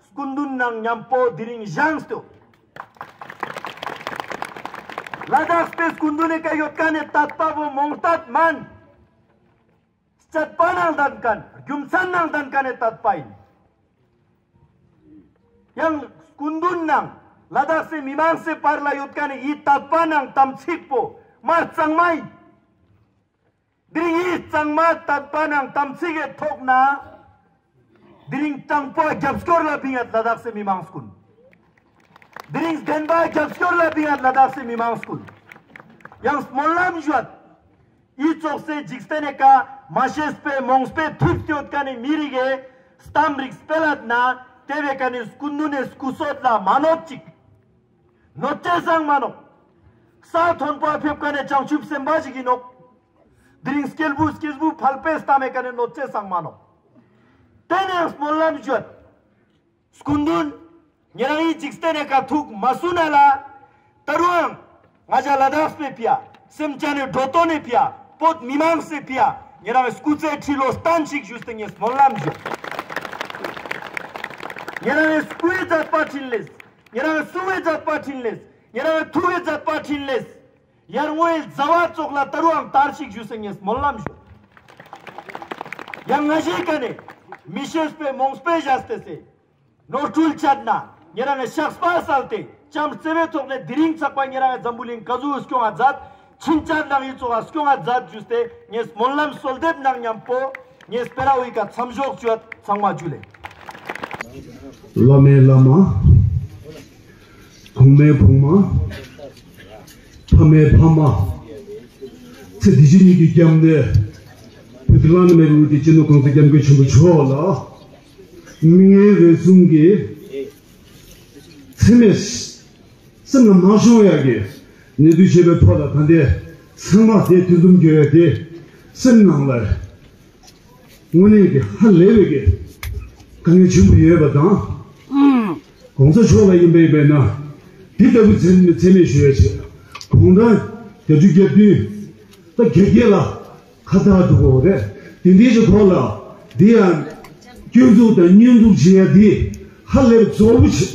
སྐུ་མདུན་ནང་མཉམ་པོ་དེ་རིང་བཞེངས་ཏེ་ཡོད། ལ་དྭགས་པའི་སྐུ་མདུན་ནི་ཀ་ཡོད་མཁན་ནི་དད་པ་བོ་རྨོངས་དད་མན། སྤྱད་པ་ནང་ལྡན་མཁན། རྒྱུ་མཚན་ནང་ལྡན་མཁན་ནི་དད་པ་ཡིན། ཡང་སྐུ་མདུན་ནང་ལ་དྭགས་སི་མི་མང་སི་བར་ལ་ཡོད་མཁན་ནི་འི་དད་པ་ནང་དམ་ཚིག་པོ་མ་གཙང་མ་ཡིན། དེ་རིང་འི་གཙང་མ་དད་པ་ནང་དམ་ཚིག་གི་ཐོག་ན། དེ་རིང་དྲང་པོ་རྒྱབ་སྐྱོར་ལ་བིང་ཡ་ལ་དྭགས་སི་མི་མང་སྐུ་མདུན། དེ་རིང་བདེན་པ་རྒྱབ་སྐྱོར་ལ་བིང་ཡ་ལ་དྭགས་སི་མི་མང་སྐུ་མདུན། ཡང་སྨོན་ལམ་ཞུ་ཡ། འི་ཙོགས་སི་འཇིག་རྟེན་ནི་ཀ་མ་ཤེས་པའི་རྨོངས་པའི་ཐུག་སྟེ་ཡོད་མཁན་ནི་མི་རིགས་ཀྱི་གཏམ་རིགས་སྤེལ་ལད་ན་ཏེ་བེ་ཀ་ནེ་སྐུ་མདུན་ནི་སྐུ་སྲོད་ལ་མ་གནོད་ཅིག་གནོད་ཅེས་སང་མ་ནོག་ས་མཐོན་པོ་ཕེབས་མཁན་ནི་བྱང་ཆུབ་སེམས་དཔའ་ཞིག་ཡིན་ནོག་དེ་རིང་སྐྱེས་བུ་སྐྱེས་བུ་ཕལ་པའི་གཏམ་མེད་མཁན་ནི་གནོད་ཅེས་སང་མ་ནོག་ཏེ་ནེ་སྨོན་ལམ་ཞུ་ཡ། སྐུ་མདུན། ཉེ་རང་ངི་འཇིག་རྟེན་ནི་ཀ་ཐུགས་མ་སུན་ན་ལ། ད་རུང་ང་ཞ་ལ་དྭགས་པའི་ཕི་ཡ། སེམས་ཅན་ནི་འགྲོ་དོན་ནི་ཕི་ཡ། བོད་མི་མང་སི་ཕི་ཡ། ཉེ་རང་ངི་སྐུ་ཚེ་ཁྲི་ལོ་བརྟན་ཅིག་ཞུས་ཏེ་ངས་སྨོན་ལམ་ཞུ། ཉེ་རང་ངི་སྐུའི་མཛད་པ་འཕྲིན་ལས། ཉེ་རང་ངི་གསུང་བའི་མཛད་པ་འཕྲིན་ལས། ཉེ་རང་ངི་ཐུགས་ཀྱི་མཛད་པ་འཕྲིན་ལས། ཡར་ངོའི་མཛའ་བ་ཙོགས་ལ་ད་རུང་དར་ཅིག་ཞུས་ཏེ་ངས་སྨོན་ལམ་ཞུ། ཡང་ང་ཞའི་ཀ་ནེ་མི་ཤེས་པའི་རྨོངས་པའི་ཞག་སྟེ་སེ། ནོར་འཁྲུལ་ཆད་ན་ཉེ་རང་ངི་ཤགས་པ་སལ་ཏེ་ཅམ་རྩེ་བའི་ཐོག་ནེ་དེ་རིང་ཚག་པ་ཉེ་རང་ངི་འཛམ་བུ་གླིང་ག་ཟུག་སྐྱོང་ང་མཛད། ཕྱིན་ཆད་ནང་འི་ཚོགས་ལ་སྐྱོང་ང་མཛད་ཞུས་ཏེ་ངས་སྨོན་ལམ་གསོལ་འདེབས་ནང་མཉམ་པོ་ངས་སྤེ་ར་བོའི་ཀ་མཚམས་འཇོག་ཞུ་ཡ། ཚང་མ་ཇུ་ལེ། བླ་མའི་བླ་མ། གོང་མའི་གོང་མ། ཕ་མའི་ཕ་མ། ཚེ་འདི་ཕྱི་གཉིས་ཀྱི་རྒྱབ་ནས་བོད་ཀྱི་བླ་ན་མེད་པའི་དབུ་ཁྲིད་སྤྱི་ནོར་གོང་ས་སྐྱབས་མགོན་ཆེན་པོ་མཆོག་ལ་མི་ངན་རེ་ཟུང་གིས་འཚེ་མེད་སེམས་ནང་མ་ཤོང་ཡ་གི་གནས་ཚུལ་བྱས་པའི་ཐོག་ལ་ད་ལྟའི་ཚང་མ་དེ་དུས་འཛོམས་རྒྱུ་ཡ་དེ་སེམས་ནང་ལ། དངོས་གནས་ཀྱི་ཧ་ལས་པའི་གི་དཀའ་ངལ་ཆེན་པོ་ཡོད་པ་དང་། གོང་ས་མཆོག་ལ་ཡིན་པའི་དཔེར་ན་འདི་ལྟ་བུ་འཚེ་མེད་འཚེ་མེད་ཞུ་ཡ་ཆེད་གུང་ཐང་བརྒྱད་ཅུ་གྱ་བདུན་ད་གྱ་བརྒྱད་ལ་ཁ་བཏགས་འདུག་གོ་རེད། དེ་འདྲའི་ཅིག་ཐོག་ལ་འདི་ཡང་སྐྱོན་འཛུགས་དང་བསྙོན་འཛུགས་བྱེད་ཡ་འདི་ཧ་ལས་པའི་གཙོ་བོ་ཆེ།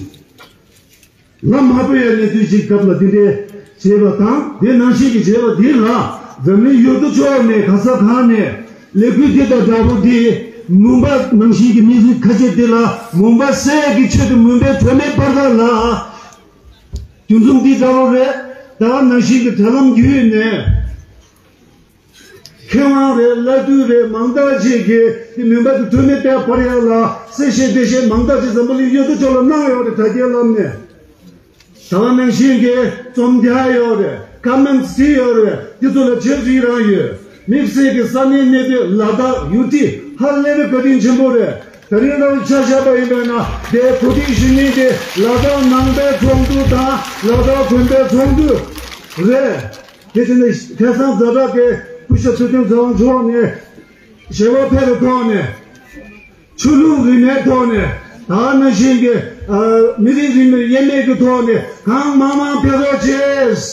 ལམ་མ་བོ་ཡ་ནས་དུས་ཅིག་སྐབས་ལ་འདི་འདྲའི་བྱས་པ་དང་དེ་ནང་བཞིན་གྱི་བྱས་པ་འདི་ལ་འཛམ་གླིང་ཡུལ་གྲུ་ཕྱོགས་ནས་ག་ས་གང་ནས་ལས་འགུལ་འདི་དང་འདྲ་པོ་འདི་མུན་པ་ནང་བཞིན་གྱི་མི་ཚེ་ཁ་ཤས་འདི་ལ་མུན་པ་སེལ་གྱི་ཆེད་དུ་མུན་པའི་དྲོད་མེ་སྤར་ཁ་ལ་དུས་མཚུངས་འདི་འདྲ་པོ་རེད། ད་ནང་བཞིན་གྱི་དྲ་ལམ་བརྒྱུད་ནས། མཁས་དབང་རེད། བླ་སྤྲུལ་རེད། མང་དག་ཅིག་གིས་དེ་མུན་པ་དེ་དྲོད་མེ་དེ་སྤར་ཡ་ལ་གསལ་བཤད་འགྲེལ་བཤད་མང་དག་ཅིག་འཛམ་བུ་གླིང་ཡུལ་གྲུ་ཕྱོགས་ལ་གནང་ཡོད་རེད། དྲ་རྒྱའི་ལམ་ནས། ད་ག་ནང་བཞིན་གྱི་རྩོམ་རྒྱག་ཡོད་རེད། ཀ་མེན་ཊི་བྲིས་ཡོད་རེད། དེ་ཚོ་ལ་རྗེས་སུ་ཡི་རང་ཡོད། དམིགས་བསལ་གྱི་ས་གནས་གནས་སྡོད་ལ་དྭགས་ཡུལ་གྲུ་ཧ་ལས་པའི་བཀའ་དྲིན་ཆེན་པོ་རེད། དེ་རིང་རང་ཆ་བཞག་པ་ཡིན་པ་ན་དེ་གོ་སྒྲིག་ཞུ་མཁན་དེ་ལ་དྭགས་ནང་པའི་ཚོགས་འདུ་དང་ལ་དྭགས་དགོན་པའི་ཚོགས་འདུ་རེད། དེ་བཞིན་ཁ་སང་ཛ་དྲག་གི་སྐུ་ཞབས་ཚུལ་ཁྲིམས་བཟང་པོ་མཆོག་ནས་ཞལ་པར་ཕེབས་པའི་ཐོག་ནས་ཆོས་ལུགས་རིས་མེད་ཐོག་ནས་ད་ནང་བཞིན་གྱི་མི་རིགས་རིས་མེད་དབྱེར་མེད་ཀྱི་ཐོག་ནས་གང་མང་མང་ཕེབས་རོགས་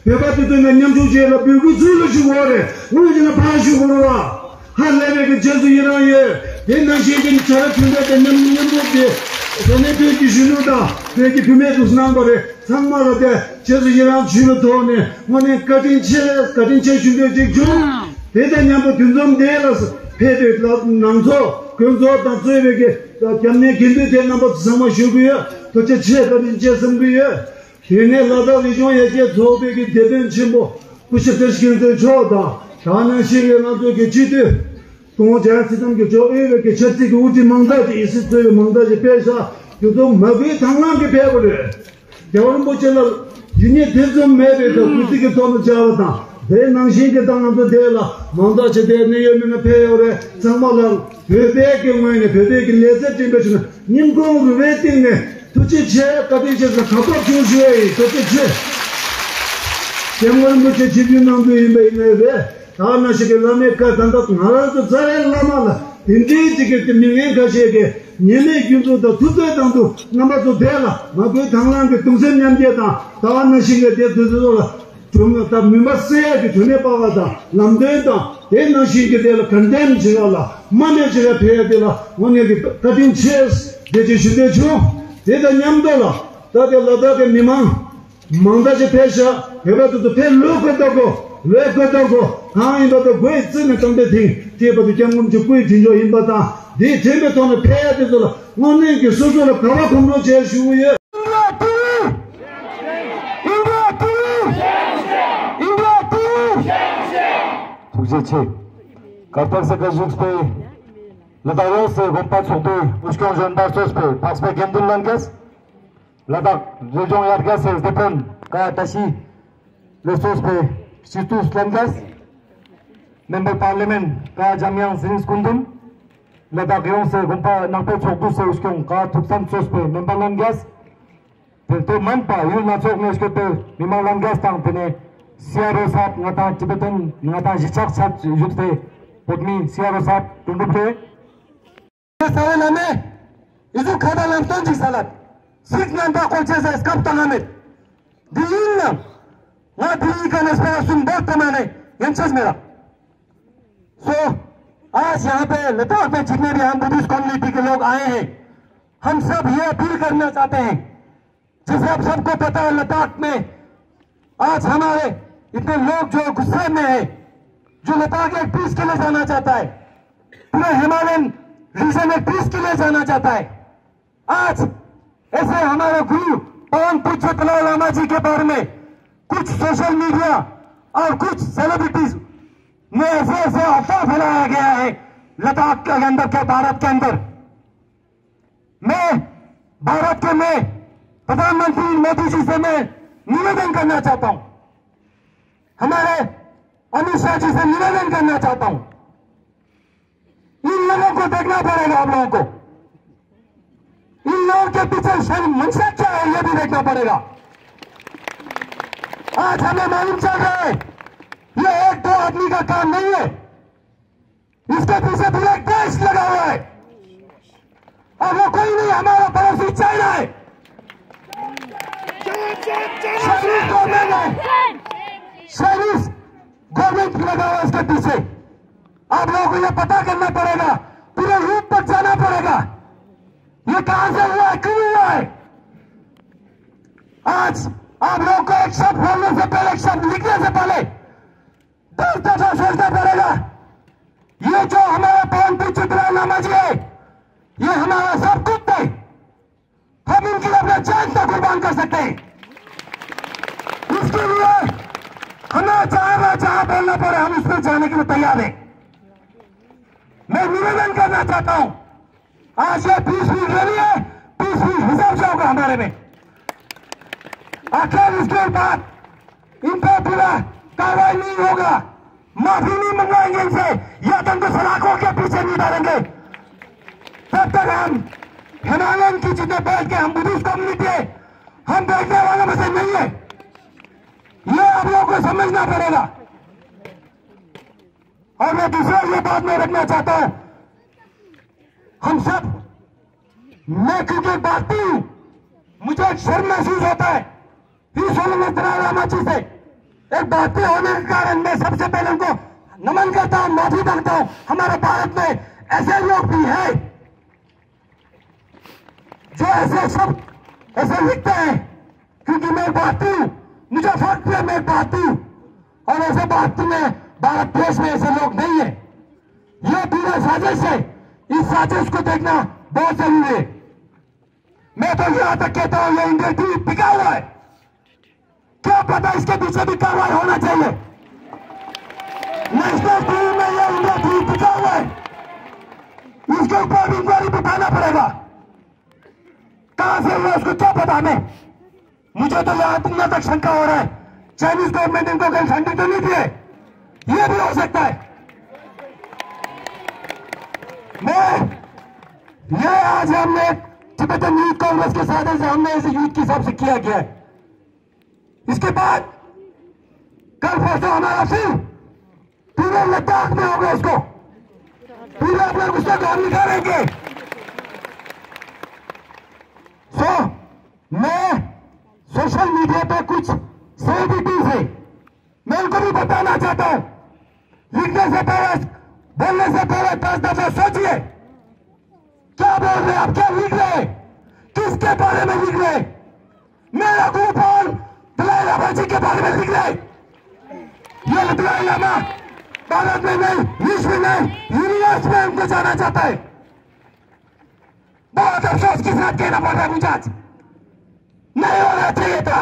བྱེད། བོད་པ་དེ་ཚོ་ནས་མཉམ་ཞུགས་བྱེད་ལ་འབོད་སྐུལ་ཚུལ་ལ་ཞུ་དགོས་རེད། དངོས་གཞི་ན་ཕར་ཞུ་དགོས་རེད་བ། ཧ་ལས་པའི་གི་རྗེས་སུ་ཡི་རང་ཡོད། དེ་ནང་བཞིན་གྱི་བྱ་བ་གྲུབ་འབྲས་དེ་མཉམ་མཉམ་རུབ་དེ་ས་གནས་བོད་ཀྱི་གཞོན་ནུ་དང་བོད་ཀྱི་བུད་མེད་ཚོས་གནང་པ་རེད། ཚང་མ་ལ་དེ་རྗེས་སུ་ཡི་རང་ཞུས་པའི་ཐོག་ནས་དངོས་གནས་བཀའ་དྲིན་ཆེ་བཀའ་དྲིན་ཆེ་ཞུ་འདོད་ཅིག་བྱུང་། དེ་དང་མཉམ་པོ་དུས་འཛོམས་དེ་ལ་ཕེབས་པའི་ལ་ནང་ཚོགས་དགོན་ཚོགས་དང་གཙོས་པའི་གི་སྐྱབས་གནས་དགེ་འདུན་དེ་རྣམ་པ་ཚོ་ཚང་མ་ཞུ་གི་ཡོད། ཐུགས་རྗེ་ཆེ་བཀའ་དྲིན་ཆེ་བསམ་གི་ཡོད། དེ་ནས་ལ་དྭགས་རི་ལྗོངས་ཡར་རྒྱས་ཚོགས་པའི་གི་དེད་དཔོན་ཆེན་པོ་སྐུ་ཞབས་བཀྲ་ཤིས་རྒྱལ་མཚན་མཆོག་དང་ད་ནང་བཞིན་གྱི་ང་ཚོ་གི་སྤྱི་འཐུས་སྐུ་ངོ་འཇམ་དབྱངས་ཚེ་རིང་གི་མཆོག་དབུས་པའི་གི་ཆབ་སྲིད་ཀྱི་དབུ་ཁྲིད་མང་དག་ཅིག་ཡིད་སྲིད་གཙོས་པའི་མང་དག་ཅིག་ཕེབས་ཤག་དེ་ཚོ་མ་བུའི་དང་བླངས་ཀྱིས་ཕེབས་པ་རེད། རྒྱལ་བ་རིན་པོ་ཆེ་ལ་ཡིད་གཉིས་ཐེ་ཚོམ་མེད་པའི་གི་སྐུ་ཚིག་གི་ཐོག་ནས་བཅར་བ་དང་ དེ་ནང་བཞིན་གྱི་ཏང་ང་ཚོ་དེ་ལ་མང་དག་ཅིག་དེ་ནས་ཡོད་མེད་ན་ཕེ་ཡོད་རེད། ཚང་མ་ལ་བོད་པའི་གི་ངོས་ནས་བོད་པའི་གི་ལས་རྩལ་འགྲན་པའི་ཆེད་ནས་སྙིང་ཁོང་རུས་པའི་གཏིང་ནས་ཐུགས་རྗེ་ཆེ། བཀའ་དྲིན་ཆེ་ཟེར་ག་པར་བྱུང་ཞུ་ཡ་ཡིན། ཐུགས་རྗེ་ཆེ། སྐྱབས་མགོན་རིན་པོ་ཆེ་ཆིབས་བསྒྱུར་གནང་དུས་ཡིན་པ་ཡིན་ནའི་རེད། ད་ནང་བཞིན་གྱི་བླ་མའི་བཀའ་ད་ལྟ་ང་རང་ཚོ་རྩ་བའི་བླ་མ་ལ་དེ་འདྲའི་ཅིག་གི་མི་ངན་ཁ་ཤས་ཀྱི་ཉེས་མེད་སྐྱོན་འཛུགས་དང་ཐུབ་ཚོད་བཏང་དུས་རྣམ་པ་ཚོ་དེ་ལ་མ་བསྐུལ་དང་བླངས་ཀྱི་གདུང་སེམས་མཉམ་སྐྱེད་དང་། ད་ནང་བཞིན་གྱི་དེ་དུས་ཚོད་ལ་གྲོས་མོལ་དང་མུན་པ་སེལ་ཡ་གི་གྲོས་མོལ་སྤེལ་བ་དང་ལམ་སྟོན་དང་། དེ་ནང་བཞིན་གྱི་དེ་ལ་ག་འདྲ་བྱེད་ཡ་ལ་མ་ནས་བྱེད་ཡ་ཕེ་ཡ་དེ་ལ་དངོས་གནས་ཀྱི་བཀའ་དྲིན་ཆེ་ཟེར་ཅིག་ཞུ་འདོད་བྱུང་། དེ་དང་མཉམ་དུ་ལ་ད་དེ་ལ་དྭགས་ཀྱི་མི་མང་མང་དག་ཅིག་ཕེབས་ཤག་དེ་བར་དུ་ཕེབས་ལོས་དགོས་དོ་གོ། ལོས་དགོས་དོ་གོ། གང་ཡིན་པ་དེ་དགོས་རྩིས་ནས་གཏམ་དཔེ་དེང་དེ་བར་དུ་སྐྱབས་མགོན་གྱི་སྐུའི་དྲིན་ཆོག་ཡིན་པ་དང་། དེའི་དྲན་པའི་ཐོག་ནས་ཕེབས་ཡ་དེ་ཚོ་ལ་དངོས་གནས་ཀྱི་སོ་སོ་ལ་དགའ་བ་གོམ་བགྲོད་བྱས་ཞུ་གི་ཡོད། India TV! India TV! India TV! ཐུགས་རྗེ་ཆེ། གར་སྟེགས་སི་ཀ་བཞུགས་པའི་ལ་དྭགས་ཡོངས་སི་དགོན་པ་ཚོགས་པའི་དབུ་སྐྱོང་གཞོན་པ་གཙོས་པའི་འཕགས་པའི་དགེ་འདུན་ལྷན་རྒྱས། ལ་དྭགས་རི་ལྗོངས་ཡར་རྒྱས་སི་དེད་དཔོན་ཀ་བཀྲ་ཤིས་ལས་གཙོས་པའི་སྤྱི་འཐུས་ལྷན་རྒྱས། མེམ་བར་པར་ལི་མེན་ཀ་འཇམ་དབྱངས་ཚེ་རིང་སྐུ་མདུན། ལ་དྭགས་ཡོངས་སི་དགོན་པ་ནང་པའི་ཚོགས་འདུ་སི་དབུ་སྐྱོང་ཀ་ཐུབ་བསྟན་གཙོས་པའི་མེམ་བར་ལྷན་རྒྱས། དེ་དུས་མན་པ་ཡུལ་སྣ་ཚོགས་ནས་སྐྱོད་པའི་མི་མང་ལྷན་རྒྱས་དང་། དེ་ནས་སི་ཨར་ཨོ་ཟབ་ང་དང་ཊི་བེ་ཊན་ང་དང་གཞིས་ཆགས་ཆ་བཞུགས་ཏེ་བོད་མི་སི་ཨར་ཨོ་ཟབ་དོན་གྲུབ་རེ། རྩ་བའི་བླ་མས་འི་ཟུག་ཁ་ཏ་ལམ་སྟོན་ཅིག་སལ་ལད། ཚིག་ངན་པ་བཀོལ་ཅེས་སི་སྐབས་ཏང་ང་མེད། འདི་ཡིན་ནམ། ང་འདི་ཡི་ཀ་ནས་སྤེ་ར་གསུམ་བོད་དུ་མ་ནས་ཡན་ཆད་མེད་ལ། So, आज यहाँ पे लद्दाख में जितने भी हम बुद्धिस्ट कम्युनिटी के लोग आए हैं, हम सब ये अपील करना चाहते हैं, जैसे आप सबको पता है, लद्दाख में आज हमारे इतने लोग जो गुस्से में है, जो लद्दाख एक पीस के लिए जाना चाहता है, पूरा हिमालयन रीजन एक पीस के लिए जाना चाहता है। आज ऐसे हमारे गुरु परम पूज्य दलाई लामा जी के बारे में कुछ सोशल मीडिया और कुछ सेलिब्रिटीज में ऐसे ऐसे अफवाह फैलाया गया है लद्दाख के अंदर, के भारत के अंदर। मैं भारत के, मैं प्रधानमंत्री मोदी जी से मैं निवेदन करना चाहता हूं, हमारे अमित शाह जी से निवेदन करना चाहता हूं, इन लोगों को देखना पड़ेगा आप लोगों को। इन लोगों के पीछे सर मंशा क्या है, ये भी देखना पड़ेगा। आज हमें मालूम चल रहा है, ये एक दो आदमी का काम नहीं है, इसके पीछे पूरा एक देश लगा हुआ है। और वो कोई नहीं, हमारा पड़ोसी चाइना है। चाइनीज गवर्नमेंट है, चाइनीज गवर्नमेंट लगा हुआ है इसके पीछे। आप लोगों को ये पता करना पड़ेगा, पूरे रूट पर जाना पड़ेगा, ये कहां से हुआ है, क्यों हुआ है। आज आप लोगों को एक शब्द बोलने से पहले, एक शब्द लिखने से पहले दस दफा सोचना पड़ेगा। ये जो हमारा परम पूज्य दलाई लामा जी है, ये हमारा सब कुछ है, हम इनके लिए अपना जान तक कुर्बान कर सकते हैं। इसके लिए हमें जहां ना जहां बोलना पड़े, हम उसमें जाने के लिए तैयार हैं। मैं निवेदन करना चाहता हूं, आज ये पीसफुल रैली है, पीसफुल हिसाब से होगा हमारे में। आखिर इसके बाद इन पे पूरा कार्रवाई नहीं होगा, माफी नहीं मंगवाएंगे इनसे, या तो इनको सलाखों के पीछे नहीं डालेंगे। तब तक हम हिमालयन की जितने बैठ के हम बुद्धिस्ट कम्युनिटी है, हम बैठने वालों में से नहीं है, ये आप लोगों को समझना पड़ेगा। और मैं दूसरा ये बात मैं रखना चाहता हूं, हम सब, मैं क्योंकि एक भारतीय हूं, मुझे एक शर्म महसूस होता है। ही सोलंग दलाई लामा जी से एक भारतीय होने के कारण मैं सबसे पहले उनको नमन करता हूं, माफी मांगता हूं। हमारे भारत में ऐसे लोग भी हैं जो ऐसे शब्द ऐसे लिखते हैं, क्योंकि मैं भारतीय हूं, मुझे फख्र है मैं भारतीय हूं। और ऐसे भारत में, भारत देश में ऐसे लोग नहीं है। ये पूरा साजिश है, इस साजिश को देखना बहुत जरूरी है। मैं तो यहां तक कहता हूं, ये इंडिया टीवी बिका हुआ है, क्या पता इसके पीछे भी कार्रवाई होना चाहिए। नेशनल टीवी में ये इंडिया टीवी बिका हुआ है, इसके ऊपर भी इंक्वायरी बिठाना पड़ेगा। कहां से हुआ उसको क्या पता हमें। मुझे तो यहां तक, यहां तक शंका हो रहा है, चाइनीज गवर्नमेंट इनको कहीं फंडिंग तो नहीं दिए? ये भी हो सकता है। मैं, ये आज हमने टिबेटन यूथ कांग्रेस के साथ ऐसे हमने ऐसे यूथ के हिसाब से किया गया है। इसके बाद कल परसों हमारा फिर पूरे लद्दाख में होगा उसको, पूरे अपने गुस्सा को हम निकालेंगे। सो मैं सोशल मीडिया पे कुछ सेलिब्रिटीज है, मैं उनको भी बताना चाहता हूँ, लिखने से पहले, बोलने से पहले दस दफा सोचिए। क्या बोल रहे हैं आप, क्या लिख रहे हैं, किसके बारे में लिख रहे हैं? मेरा गुरु पावन दलाई लामा जी के बारे में लिख रहे हैं। ये दलाई लामा भारत में नहीं, विश्व में नहीं, यूनिवर्स में उनको जाना जाता है। बहुत अफसोस के साथ कहना पड़ रहा है मुझे आज, नहीं होना चाहिए था,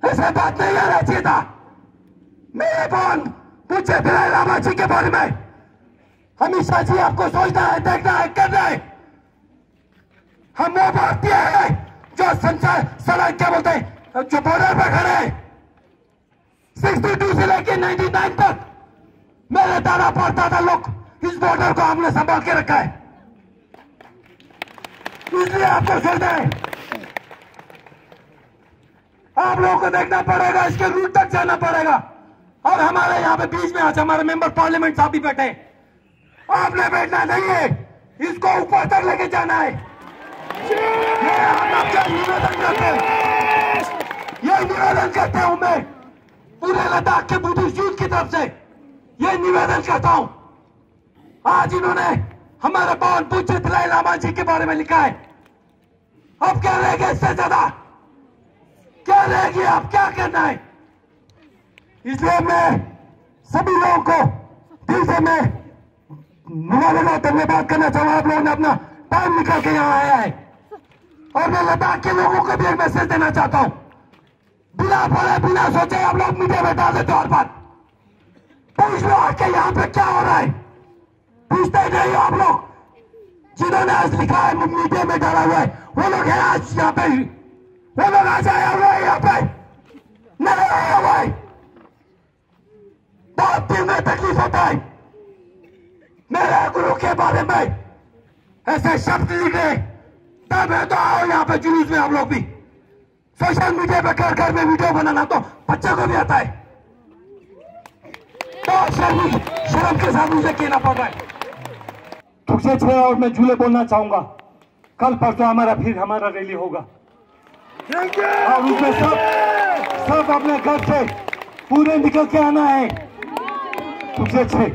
ऐसा बात नहीं होना चाहिए था। मेरे पावन पूज्य दलाई लामा जी के बारे में हमेशा जी आपको सोचना है, देखना है, करना है। हम वो भारतीय हैं जो संसार, सड़क क्या बोलते हैं, जो बॉर्डर पर खड़े हैं। सिक्सटी टू से लेके नाइंटी नाइन तक मेरे दादा परदादा लोग इस बॉर्डर को हमने संभाल के रखा है, इसलिए आपको सोचना है। आप लोगों को देखना पड़ेगा, इसके रूट तक जाना पड़ेगा। और हमारे यहाँ पे बीच में आज हमारे मेंबर पार्लियामेंट साहब भी बैठे हैं, आपने बैठना नहीं है, इसको ऊपर तक लेके जाना है। ये हम आपसे निवेदन करते हैं, ये निवेदन करता हूँ मैं पूरे लद्दाख के बुद्धिस्ट यूथ की तरफ से, ये निवेदन करता हूँ। आज इन्होंने हमारे पावन पूज्य दलाई लामा जी के बारे में लिखा है, अब क्या रह गया इससे ज्यादा? क्या रह गया? अब क्या करना है? इसलिए मैं सभी लोगों को दिल से मैं मुबारक और धन्यवाद करना चाहूंगा। आप लोगों ने अपना टाइम निकाल के यहाँ आया है और मैं लद्दाख के लोगों को भी एक मैसेज देना चाहता हूँ। बिना बोले, बिना सोचे आप लोग मीडिया में डाल देते हो हर बात। पूछ लो आके यहाँ पे क्या हो रहा है, पूछते ही नहीं हो आप लोग। जिन्होंने आज लिखा है, मीडिया में डाला हुआ है, वो लोग हैं आज यहाँ पे, वो लोग आज आया हुआ है यहाँ पे, नहीं आया हुआ है। बहुत दिल में तकलीफ होता है। मेरे गुरु के बारे में ऐसे शब्द लिखे, तब है तो आओ यहाँ पे जुलूस में हम लोग भी। सोशल मीडिया पे घर घर में वीडियो बनाना तो बच्चे को भी आता है। तो शर्म, शर्म के साथ मुझे कहना पड़ रहा है। थुक्से छे और मैं जुले बोलना चाहूंगा, कल परसों हमारा फिर हमारा रैली होगा और उसमें सब, सब अपने घर से पूरे निकल के आना है। थुक्से छे।